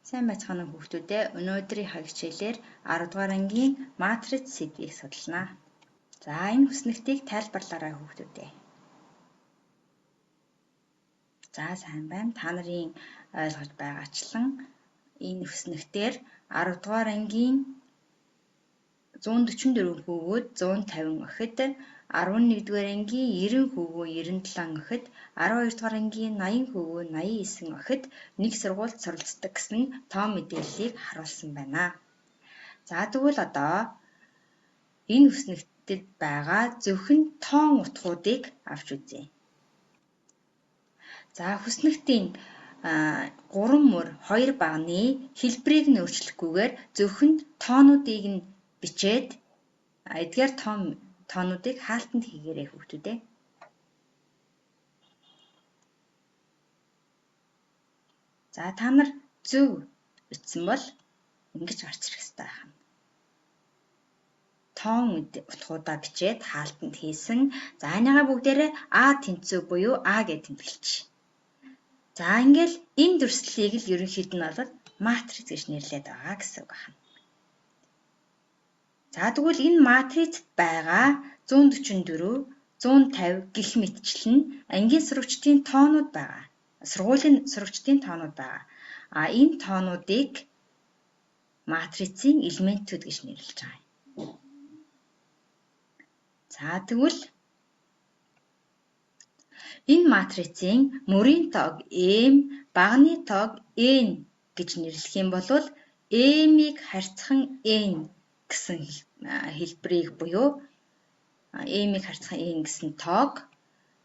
Сайн байцгаана уу хүүхдүүдээ. Өнөөдрийн хичээлээр 10 дугаар ангийн матриц сэдвийг судална. За энэ хүснэгтийг тайлбарлаарай хүүхдүүдээ. За сайн байна. Та нарын ойлгож байгаачлан энэ хүснэгтээр 10 дугаар ангийн 144 хүүгүүд 150 охид, 11 дугаар ангийн 90 хүүгүү 97 охид, 12 дугаар ангийн 80 хүүгүү 89 охид нэг сургуульд суралцдаг гэсэн тоо мэдээллийг харуулсан байна. За тэгвэл одоо энэ хүснэгтэд байгаа зөвхөн тоон утгуудыг авч үзье. За хүснэгтийн 3 мөр 2 баганы хэлбэрийг нь өөрчлөхгүйгээр зөвхөн тоонуудыг нь бичээд эдгээр тоонуудыг хаалтанд хийгээрэй хүүхдүүдээ. За та нар зөв бичсэн бол ингэж гарч ирэх ёстой байна. Тоон утгуудаа бичээд хаалтанд хийсэн. За энийгээ бүгдээрээ А тэнцүү буюу А гэж тэмдэглэж. За ингээл энэ дүрслэлийг л ерөнхийд нь бол матриц гэж нэрлэдэг байгаа гэсэн үг байна. За тэгвэл энэ матрицд байгаа 144, 150 гэх мэтчлэн ангийн сурагчдын тоонууд байгаа. Сургуулийн сурагчдын тоонууд байгаа. А энэ тоонуудыг матрицын элементүүд гэж нэрлэж байгаа юм. За тэгвэл энэ матрицын мөрийн тоог M, баганы тоог N гэж нэрлэх юм бол M-ийг харьцхан N гэсэн хэлбэрийг буюу M-ийг харьцхан N гэсэн тоог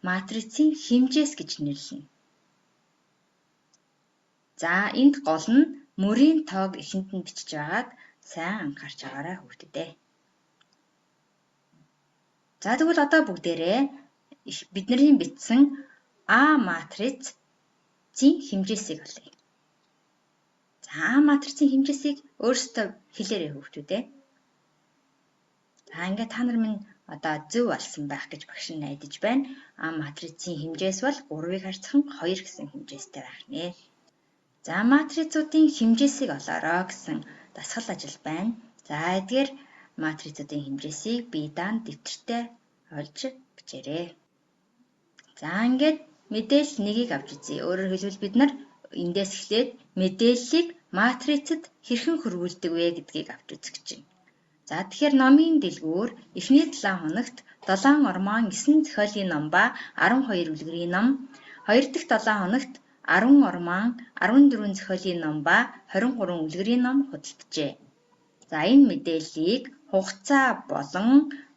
матрицын хэмжээс гэж нэрлэнэ. За энд гол нь мөрийн тоог эхэнд нь бичиж байгааг сайн анхаарч байгаарай хүүхдүүдээ. За тэгвэл одоо бүгдээрээ бидний бичсэн А матрицын хэмжээсийг олъё. За А матрицын хэмжээсийг өөрсдөө хэлээрэй хүүхдүүдээ. За ингээд та нар минь одоо зөв олсон байх гэж багш нь найдаж байна. А матрицын хэмжээс бол 3-ыг харьцхан 2 гэсэн хэмжээстэй байх нэ. За матрицуудын хэмжээсийг олоорой гэсэн дасгал ажил байна. За эдгээр матрицуудын хэмжээсийг бие даан дэвтэртээ олж бичээрэй. За ингээд мэдээлэл нэгийг авч үзье. Өөрөөр хэлбэл бид нар эндээс эхлээд мэдээллийг матрицад хэрхэн хөрвүүлдэг вэ гэдгийг авч үзэх гэж байна. За тэгэхээр номын дэлгүүр эхний 7 хоногт 7 ормоон 9 зохиолын ном ба 12 үлгэрийн ном, 2 дахь 7 хоногт 10 ормоон 14 зохиолын ном ба 23 үлгэрийн ном худалджээ. За энэ мэдээллийг хугацаа болон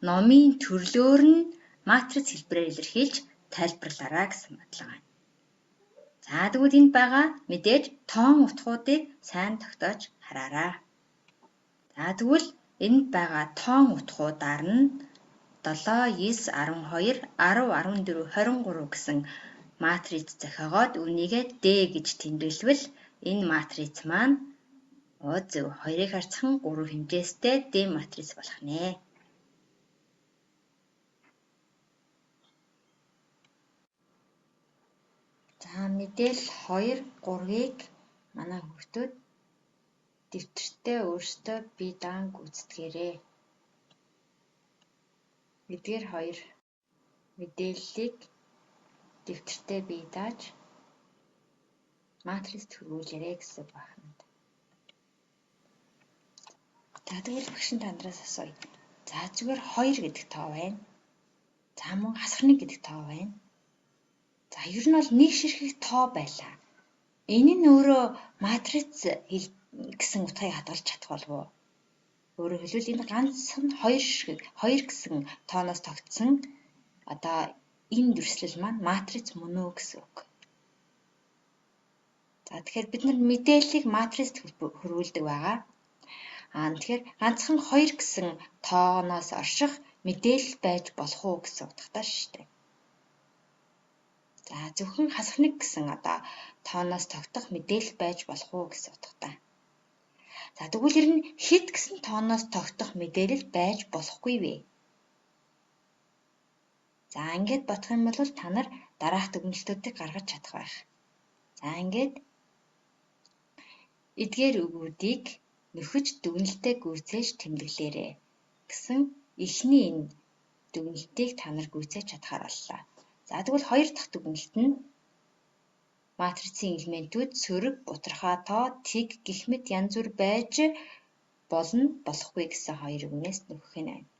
номын төрлөөр нь матриц хэлбэрээр илэрхийлж тайлбарлаарай гэсэн бодлого байна. За тэгвэл энд байгаа мэдээж тоон утгуудыг сайн тогтоож хараарай. За тэгвэл энд байгаа тоон утгуудаар нь 7, 9, 12, 10, 14, 23 гэсэн матриц зохиогоод үүнийгээ D гэж тэмдэглэвэл энэ матриц маань зөв 2-ыг харьцхан 3 хэмжээстэй D матриц болох нэ. За мэдээлэл 2, 3-ыг манай хүүхдүүд дэвтэртээ өөрсдөө бие даан гүйцэтгээрэй. Эдгээр хоёр мэдээллийг дэвтэртээ бие дааж матрицд хөрвүүлээрэй гэсэн байна. За тэгвэл багш нь та нараас асууя. За зүгээр 2 гэдэг тоо байна. За мөн хасах 1 гэдэг тоо байна. За ер нь бол нэг ширхэг тоо байлаа. Энэ нь өөрөө матриц гэсэн утгыг хадгалж чадах болов уу? Өөрөөр хэлбэл энэ ганц нь 2 ширхэг 2 гэсэн тооноос тогтсон одоо энэ дүрслэл маань матриц мөн үү гэсэн үг. За тэгэхээр бид нар мэдээллийг матрицд хөрвүүлдэг байгаа. Тэгэхээр ганцхан 2 гэсэн тооноос орших мэдээлэл байж болох уу гэсэн утгатай шүү дээ. За зөвхөн хасах 1 гэсэн одоо тооноос тогтох мэдээлэл байж болох уу гэсэн утгатай. За тэгвэл ер нь хэд гэсэн тооноос тогтох мэдээлэл байж болохгүй вэ? За ингээд бодох юм бол та нар дараах дүгнэлтүүдийг гаргаж чадах байх. За ингээд Эдгээр үгүүдийг нөхөж, дүгнэлтээ гүйцээж тэмдэглээрэй гэсэн эхний энэ дүгнэлтийг та нар гүйцээж чадахаар боллоо. За, тэгвэл хоёр дахь дүгнэлт нь матрицын элементүүд сөрөг, бутархай тоо, тэг гэх мэт янз бүр байж болно, болохгүй гэсэн хоёр үгнээс нөхөх нь байна.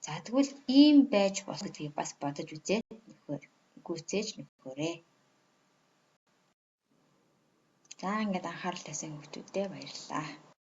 За, тэгвэл ийм байж болох гэдгийг бас бодож үзээд нөхөр гүйцээж нөхөөрэй. За, ингээд анхаарал тавьсан хүмүүстээ баярлалаа.